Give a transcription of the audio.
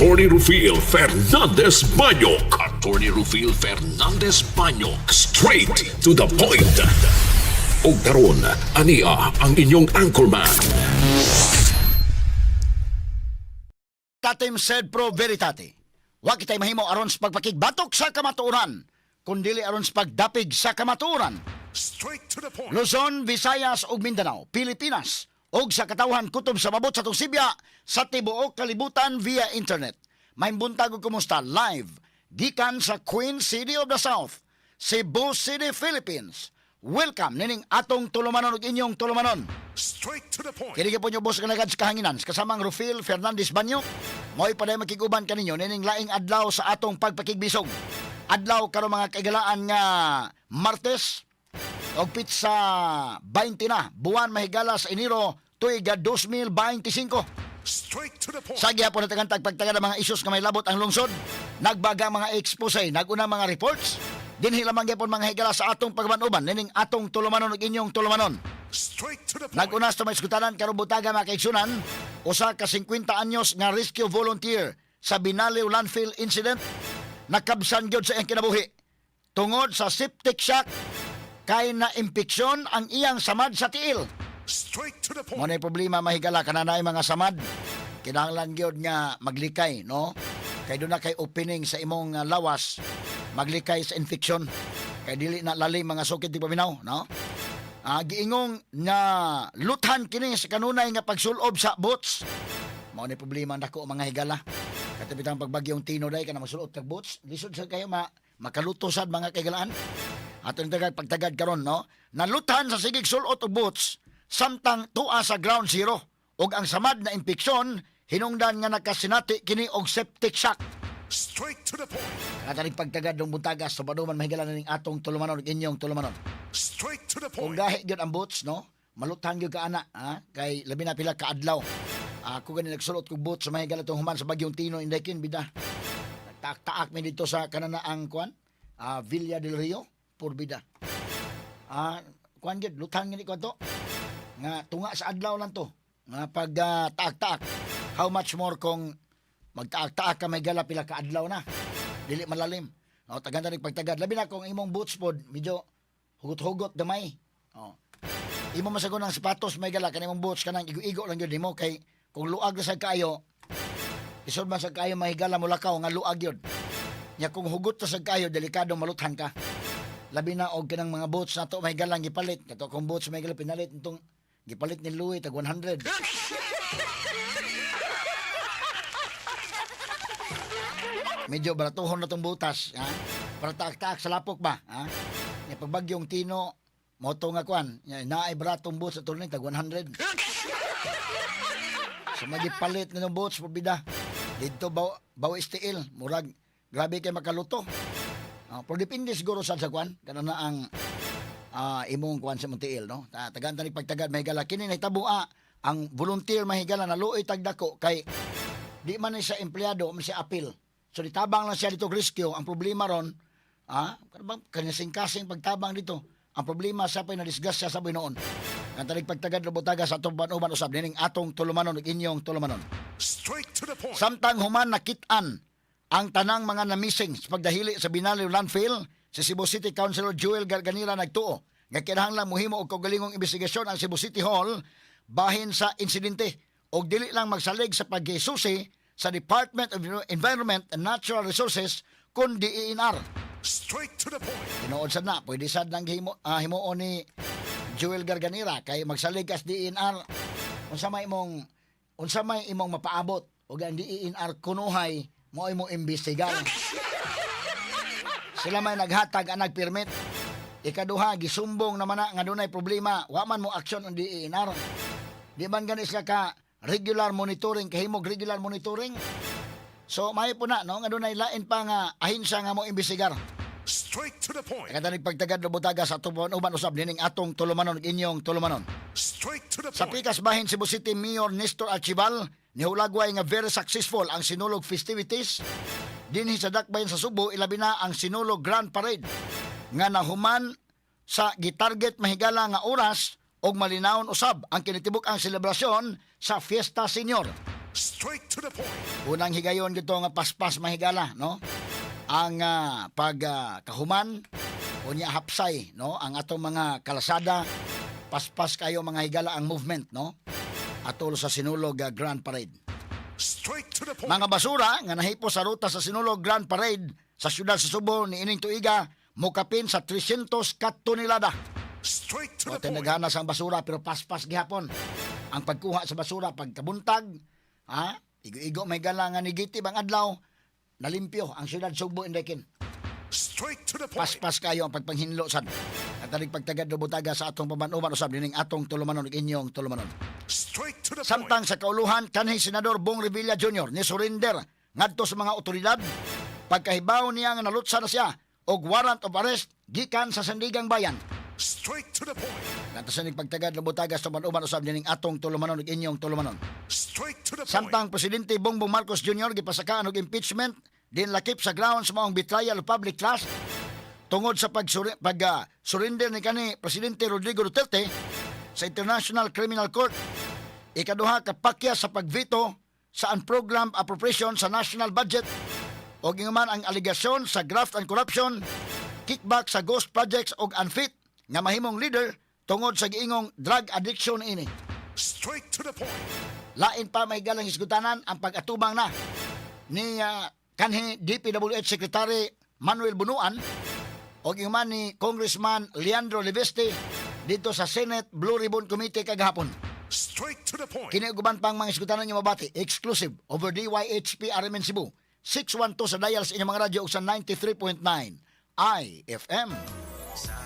Attorney Rufil Fernandez Banyok. Attorney Rufil Fernandez Banyok. Straight to the point. Og karon, ania ang inyong anchorman. Tatem sed pro veritate. Wa kitay mahimo aron sa pagpakigbatok sa kamatuoran, kundili aron sa pagdapig sa kamatuoran. Straight to the point. Luzon, Visayas ug Mindanao, Pilipinas ug sa katawhan kutob sa babot sa Sibya sa tibuok kalibutan via internet. Maayong buntag ug kumusta live gikan sa Queen City of the South, Cebu City, Philippines. Welcome nining atong tulumanon ug inyong tulumanon. Straight to the point. Kini po nyo boss kanagad sa kahanginan kasamang Rufil Fernandez Banyo. Mo'y paday makiguban kaninyo nining laing adlaw sa atong pagpakigbisog. Adlaw karon, mga kaigalaan, nga Martes og pitsa 20 na buwan, mahigala, sa Enero tuig 2025. Straight to the point. Sa gihapon na tagantag pagtaga ng mga isyus nga may labot ang lungsod, nagbaga ang mga expose, naguna mga reports, dinhi lamang gyapon, mga higala, sa atong pagban-uban nining atong tulumanon ug inyong tulumanon. Straight to the point. Nag-una sa may iskutanan karong butaga, mga kaigsunan, usa ka 50 anyos nga rescue volunteer sa Binaliw landfill incident nakabsan gyud sa iyang kinabuhi tungod sa septic shock kay na impeksyon ang iyang samad sa tiil. Straight to the Mo point. na problema, mahigala, kananay mga samad. Kinahanglan gyud nga maglikay, no? Kay doon na kay opening sa imong lawas, maglikay sa infection. Kay dili na lalim mga sukid di paminaw, no? Giingong na luthan kini sa kanunay nga pagsulob sa boots. Mao ni problema nako, mga higala. Katapitang pagbagyong Tino day kana magsulot kag boots, lisod sa kayo ma makaluto sad, mga kaigalaan. Ato ni tagad pagtagad karon, no. Naluthan sa sigig sulot og boots samtang tua sa ground zero ug ang samad na impeksyon hinungdan nga nakasinati kini og septic shock. Straight to the point. Katanig pagtagad ng buntagas sa paduman, mahigala ning atong tulumanon ug inyong tulumanon. Straight to the Kung point. gahi gyud ang boots, no? Maluthan gyud ka ana, ha? Kay labi na pila ka adlaw. Ako gani nagsulot kog boots sa mahigala tong human sa bagyong Tino, Indekin bida. Nagtaak-taak mi dito sa kananaang kuan, Villa del Rio, Purbida. Kuan gyud luthan gani ko to. Nga tunga sa adlaw lang to. Nga pag taak-taak. How much more kung magtaak-taak ka may gala pila ka adlaw na. Dili malalim. No, taganda ning pagtagad. Labi na kung imong boots pod medyo hugot-hugot gamay. Oh. Imo masagon ang sapatos may gala kanang imong boots kanang igo-igo lang gyud nimo kay kung luag na sad kaayo, isod man sad kaayo, mahigala, mulakaw nga luag yun. Nya kung hugot ta sad kaayo, delikado maluthan ka. Labi na og kanang mga boots nato may galang gipalit. Kato kung boots may gala pinalit nitong gipalit ni Louis tag 100. Medyo baratuhon na tong butas, ha? Para taak-taak sa lapok ba, ha? Nya pagbagyong Tino, moto nga kuan, nya naay baratong boots sa tulning tag 100. So magipalit na ng boots pabida. Dito baw baw istiil, murag grabe kay makaluto. Pero depende siguro sa kuan, kana na ang imong kuan sa imong tiil, no? Tagan tani pagtagad, mahigala, kini nahitabo ang volunteer, mahigala, naluoy tagdako kay di man ni siya empleyado, man siya apil. So ditabang lang siya dito rescue. Ang problema ron, bang kanyasing-kasing pagtabang dito. Ang problema sa pay na-discuss siya sa noon. Ang tanig pagtagad lubutaga sa atong uban usab nining atong tulumanon ug inyong tulumanon. Straight to the point. Samtang human nakit-an ang tanang mga namising sa pagdahili sa Binaliw landfill, si Cebu City Councilor Joel Garganera nagtuo nga kinahanglan mohimo og kaugalingong investigasyon ang Cebu City Hall bahin sa insidente og dili lang magsalig sa pagsusi sa Department of Environment and Natural Resources kun DENR. Straight to the point. Tinuod sad na, pwede sad nang himuon ni Joel Garganera kay magsalig kas DENR, unsa may imong mapaabot ug ang DENR kunuhay mo imong imbestigar. Sila may naghatag ang nagpermit. Ikaduha, gisumbong naman na nga dunay problema, wa man mo aksyon ang DENR. Di man gani sila ka regular monitoring, kahimog regular monitoring. So may po na no nga dunay lain pa nga ahensiya nga mo imbestigar. Straight to the point. Kadanig pagtagad lubutaga sa atong uban usab nining atong tulumanon ug inyong tulumanon. Straight to the Sa point. pikas bahin, Cebu City Mayor Nestor Archival nihulagway nga very successful ang Sinulog festivities dinhi sa Dakbayan sa Subo, ilabi na ang Sinulog Grand Parade nga nahuman sa gitarget, mahigala, nga oras ug malinawon usab ang kinitibuk ang selebrasyon sa Fiesta Senior. Straight to the point. Unang higayon gito nga paspas, mahigala, no? Ang pag kahuman unya hapsay, no, ang atong mga kalasada, paspas kayo, mga higala, ang movement, no, atol sa Sinulog Grand Parade. Straight to the point. Mga basura nga nahipo sa ruta sa Sinulog Grand Parade sa siyudad sa Sugbo niining tuiga mokapin sa 300 ka tonelada. Straight to O the point. tinaghanas ang basura pero paspas gihapon. Ang pagkuha sa basura pagkabuntag, ha? Igo-igo may gala nga negative ang adlaw, nalimpyo ang siyudad Sugbo, Inday Ken. Straight to the point. Paspas kayo ang pagpanghinlo sad. At tanig pagtagad butaga sa atong paman-uman usab dining atong tulumanon ug inyong tulumanon. Straight to the point. Samtang sa kauluhan, kanhi Senador Bong Revilla Jr. ni surrender ngadto sa mga otoridad pagkahibaw niya nga nalutsa na siya og warrant of arrest gikan sa Sandigang Bayan. Straight to the point. Ngadto sa pagtagad butaga sa paman-uman usab dining atong tulumanon ug inyong tulumanon. Straight to the point. Samtang Presidente Bongbong Marcos Jr. gipasakaan og impeachment din lakip sa grounds maong betrayal of public trust tungod sa pag surrender ni kani Presidente Rodrigo Duterte sa International Criminal Court. Ikaduha ka pakya sa pagveto sa unprogrammed appropriation sa national budget o man ang alegasyon sa graft and corruption, kickback sa ghost projects og unfit nga mahimong leader tungod sa giingong drug addiction ini. Straight to the point. Lain pa, may galang hisgutanan ang pag-atubang na ni kanhi DPWH Secretary Manuel Bunuan o man ni Congressman Leandro Leviste dito sa Senate Blue Ribbon Committee kagahapon. Straight to the point. Kini ug uban pang mga hisgutanan nga mabati exclusive over DYHP RMN Cebu 612 sa dial sa inyong mga radyo ug sa 93.9 IFM. Sa